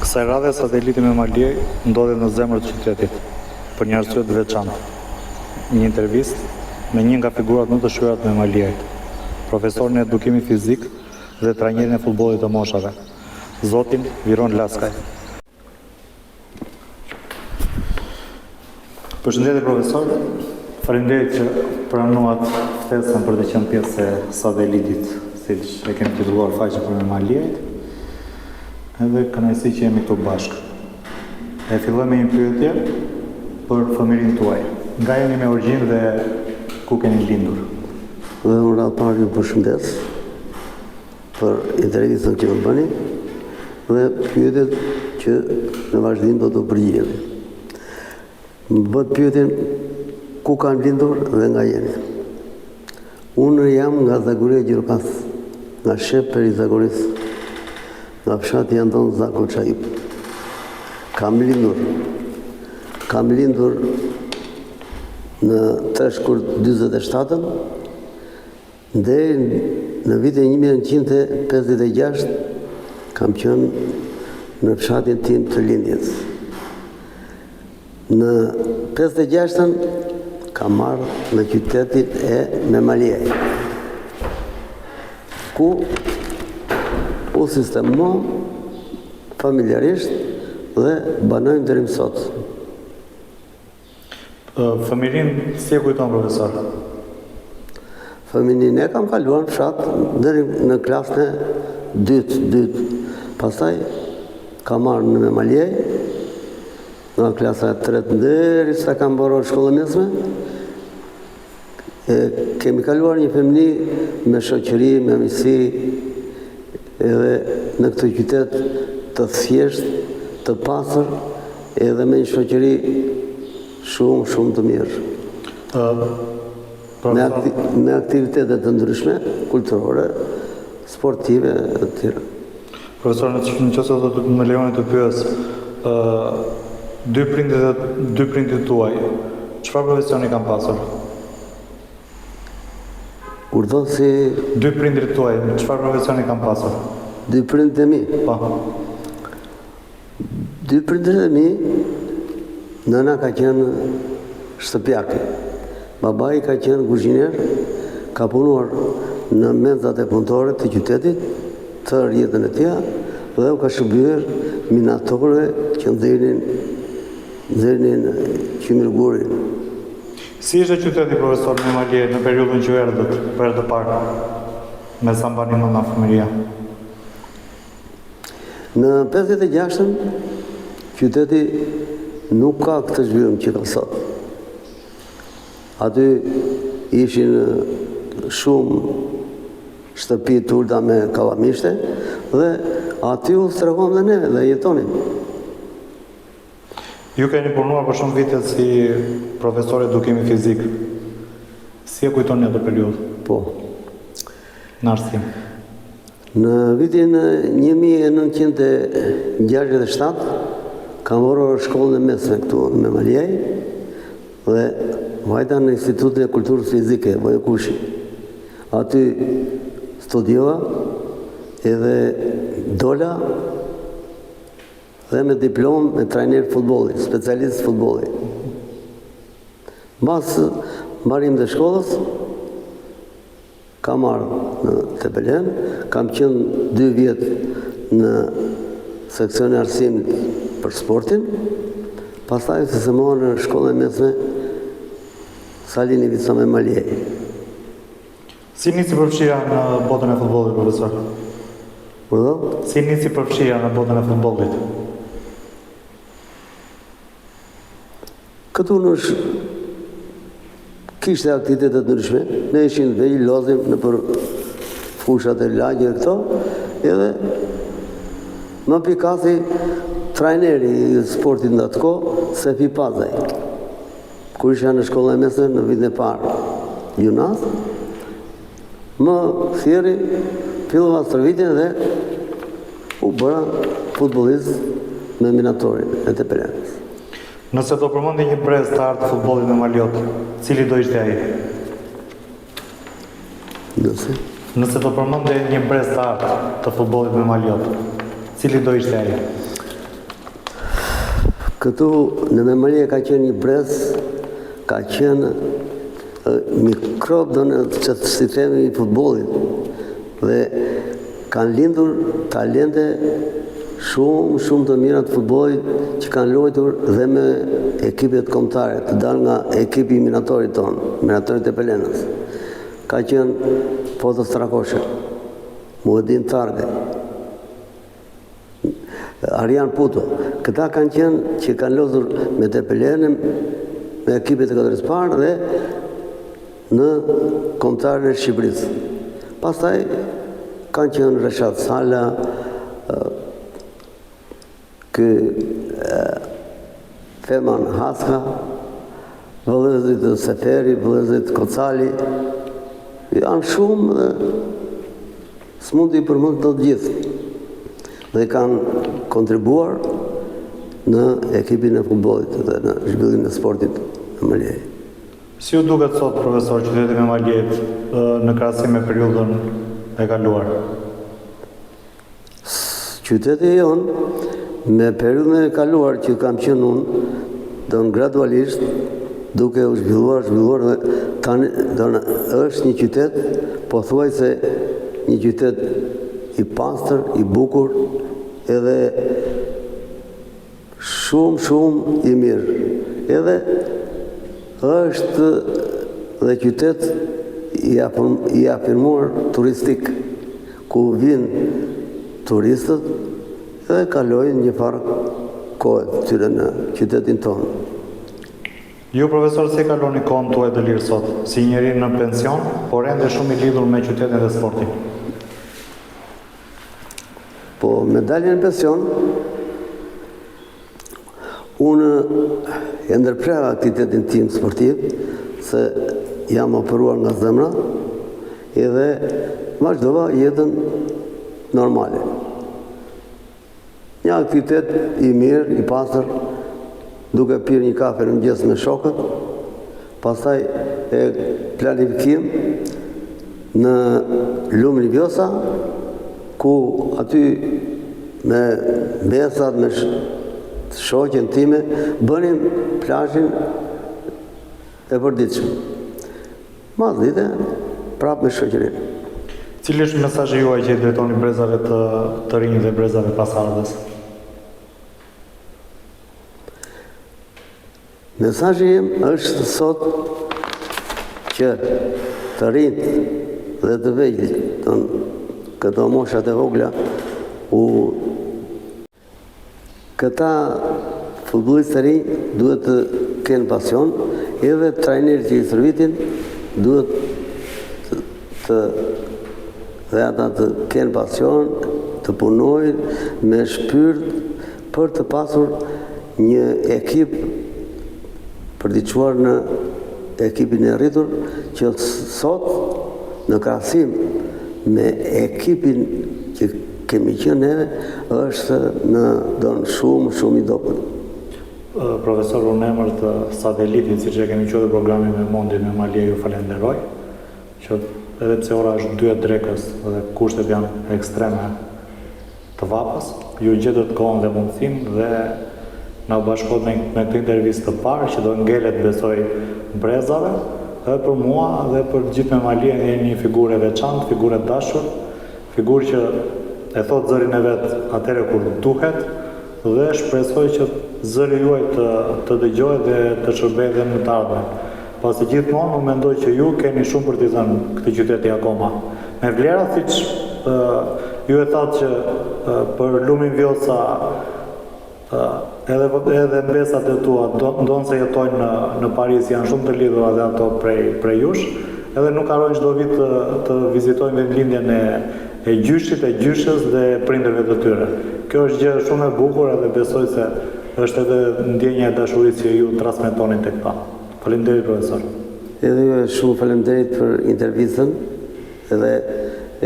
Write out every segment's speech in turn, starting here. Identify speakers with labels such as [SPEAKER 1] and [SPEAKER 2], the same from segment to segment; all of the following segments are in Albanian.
[SPEAKER 1] Kësaj radhe sateliti Memaliaj ndodhet në zemër të qytetit, për një arsye të veçantë. Një intervistë me një nga figurat më të shquara të Memaliajt, profesorin e edukimit fizik dhe trajnerin e futbollit të moshave, zotin Viron Laskaj. Përshëndetje profesor. Faleminderit që pranuat ftesën për të qenë pjesë e satelitit, siç e kemi titulluar faqen për Memaliajt. Edhe kënaqësi që jemi këtu bashkë. E filloj me një pyetje për fëmijërinë tuaj. Nga jeni me origjinë dhe ku keni lindur?
[SPEAKER 2] Dhe unë radhë parë ju përshëndes për intervistën që më bëni dhe pyetjet që në vazhdim do të përgjigjemi. Më bëtë pyetjen ku kam lindur dhe nga jemi. Unë jam nga Zagoria Gjirokastër, nga Sheperi i Zagorisë, nga fshati Andon Zako Çajup. Kam lindur, kam lindur në 3 shkurt 47-ën, Deri në vitin 1956 kam qenë në fshatin tim të lindjes. Në 56-ën kam ardhur në qytetin e Memaliajt, ku u sistemuam familjarisht dhe banojmë deri më sot.
[SPEAKER 1] Fëmijërinë si e kujton profesor?
[SPEAKER 2] Fëmijërinë e kam kaluar në fshat deri në klasën e dytë, dytë. Pastaj kam ardhur në Memaliaj nga klasa e tretë deri sa kam mbaruar shkollën e mesme. E kemi kaluar një fëmijëri me shoqëri, me miqësi, edhe në këtë qytet të thjeshtë, të pastër, edhe me një shoqëri shumë, shumë të mirë. Me, akti, me aktivitete të ndryshme, kulturore, sportive e të tjera.
[SPEAKER 1] Profesor, në qoftë se do të më lejoni të pyes, ë dy prindërit dy prindërit tuaj, çfarë profesioni kanë pasur?
[SPEAKER 2] Urdhëro si
[SPEAKER 1] Dy prindërit tuaj, çfarë profesioni kanë pasur?
[SPEAKER 2] Dy prindërit e mi?
[SPEAKER 1] Po.
[SPEAKER 2] Dy prindërit e mi, nëna ka qenë shtëpiake. Babai ka qenë kuzhinier, ka punuar në mensat e punëtorëve të qytetit, tërë jetën e tij dhe u ka shërbyer minatorëve që nxirrnin nxirrnin qymyrgurin.
[SPEAKER 1] Si ishte qyteti profesor Memaliaj në periudhën që erdhët për herë të parë me sa mbani mend nga fëmijëria?
[SPEAKER 2] Në 56-ën qyteti nuk ka këtë zhvillim që ka sot. Aty ishin shumë shtëpi të ulëta me kallamishte dhe aty u strehuam dhe ne dhe jetonim.
[SPEAKER 1] Ju keni punuar për shumë vite si profesor edukimi fizik. Si e kujtoni atë periudhë?
[SPEAKER 2] Po.
[SPEAKER 1] Në arsim.
[SPEAKER 2] Në vitin 1967 kam mbaruar shkollën e mesme këtu në Memaliaj dhe vajta në Institutin e Kulturës Fizike, Vojo Kushi. Aty studiova edhe dola dhe me diplomë me trajner futbolli, specialist futbolli. Mbas mbarimit të shkollës, kam ardhur në Tepelenë, kam qenë dy vjet në seksionin e arsimit për sportin, pastaj u sistemova në shkollën e mesme Sali Nivica Memaliaj.
[SPEAKER 1] Si nisi përfshirja në botën e futbollit, profesor?
[SPEAKER 2] Urdhëro?
[SPEAKER 1] Si nisi përfshirja në botën e futbollit?
[SPEAKER 2] Këtu në sh... kishte aktivitete të ndryshme, ne ishim të vegjël, loznim nëpër fushat e lagjeve këto, edhe më pikasi trajneri i sportit në atë kohë, Sefi Pazaj. Kur isha në shkollën e mesme në vitin e parë gjimnaz, më thirri, fillova stërvitjen dhe u bëra futbollist me Minatorin e Tepelenës.
[SPEAKER 1] Nëse do përmendje një brez të artë të futbollit memaliot, cili do ishte ai?
[SPEAKER 2] Nëse?
[SPEAKER 1] Nëse do përmendje një brez të artë të futbollit memaliot, cili do ishte ai?
[SPEAKER 2] Këtu në Memaliaj ka qenë një brez, ka qenë mikrob do në që si themi i futbollit dhe kanë lindur talente shumë shumë të mira të futbollit që kanë luajtur dhe me ekipet kombëtare të dalë nga ekipi i Minatorit tonë, Minatorit të Tepelenës. Ka qenë Foto Strakosha, Muhedin Tharkaj, Arjan Puto, këta kanë qenë që kanë lozur me Tepelenën, me ekipet e kategorisë parë dhe në kombëtaren e Shqipërisë. Pastaj kanë qenë Reshat Sala, ky Feman Haska, vëllezërit Seferi, vëllezërit Kocali, janë shumë dhe s'mund t'i përmend të gjithë. Dhe kanë kontribuar në ekipin e futbollit dhe në zhvillimin e sportit në Memaliaj.
[SPEAKER 1] Si ju duket sot, profesor, qyteti i Memaliajt në krahasim me periudhën e kaluar?
[SPEAKER 2] Qyteti jonë, me periudhën e kaluar që kam qenë unë, don gradualisht duke u zhvilluar, zhvilluar dhe tani don është një qytet pothuajse një qytet i pastër, i bukur, edhe Shumë shumë i mirë. Edhe është dhe qytet i, i afirmuar turistik, ku vijnë turistët dhe kalojnë një farë kohe të tyre në qytetin tonë.
[SPEAKER 1] Ju profesor si e kaloni kohën tuaj të lirë sot, si njeri në pension, por ende shumë i lidhur me qytetin dhe sportin?
[SPEAKER 2] Po me daljen në pension, unë e ndërpreva aktivitetin tim sportiv, se jam operuar nga zemra, edhe vazhdova jetën normale. Një aktivitet i mirë, i pastër, duke pirë një kafe në mëngjes me shokët, pastaj e planifikim në lumin Vjosa, ku aty me mbesat, me shoqen time, bënim plazhin e përditshëm. Mas dite, prapë me shoqërinë.
[SPEAKER 1] Cili është mesazhi juaj që i drejtoni brezave të të rinj dhe brezave pasardhës?
[SPEAKER 2] Mesazhi im është sot që të rinjtë dhe të vegjlit, këto moshat e vogla, u Këta futbollistë të rinj duhet të kenë pasion, edhe trajnerët që i stërvitin duhet të dhe ata të kenë pasion, të punojnë me shpirt për të pasur një ekip për t'i çuar në ekipin e rritur që sot në krahasim me ekipin që kemi qenë neve është në don shumë shumë i
[SPEAKER 1] dobët. Profesor, unë në emër të satelitit, siç e kemi quajtur programin me Mondin Memaliaj, ju falenderoj, që edhe pse ora është 2 e drekës dhe kushtet janë ekstreme të vapës, ju gjetët kohën dhe mundësinë dhe na u bashkuat me, me këtë intervistë të parë që do ngelet besoj brezave, edhe për mua dhe për të gjithë Memaliajn jeni një figurë e veçantë, figurë e dashur, Figurë që e thotë zërin e vet atëherë kur duhet dhe shpresoj që zëri juaj të të dëgjohet dhe të shërbejë dhe në të ardhmen. Pasi gjithmonë unë mendoj që ju keni shumë për t'i dhënë këtij qyteti akoma. Me vlera siç ju e thatë që për lumin Vjosa Edhe edhe mbesat e tua, ndonëse jetojnë në në Paris, janë shumë të lidhura dhe ato prej prej jush, edhe nuk harrojnë çdo vit të të vizitojnë vendlindjen e e gjyshit, e gjyshes dhe prindërve të tyre. Kjo është gjë shumë e bukur edhe besoj se është edhe ndjenja e dashurisë që ju transmetoni tek ta. Faleminderit profesor.
[SPEAKER 2] Edhe juve shumë faleminderit për intervistën edhe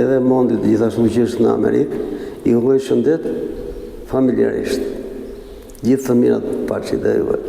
[SPEAKER 2] edhe Mondit gjithashtu që është në Amerikë, i uroj shëndet familjarisht. Gjithë të mirat paçi dhe juve.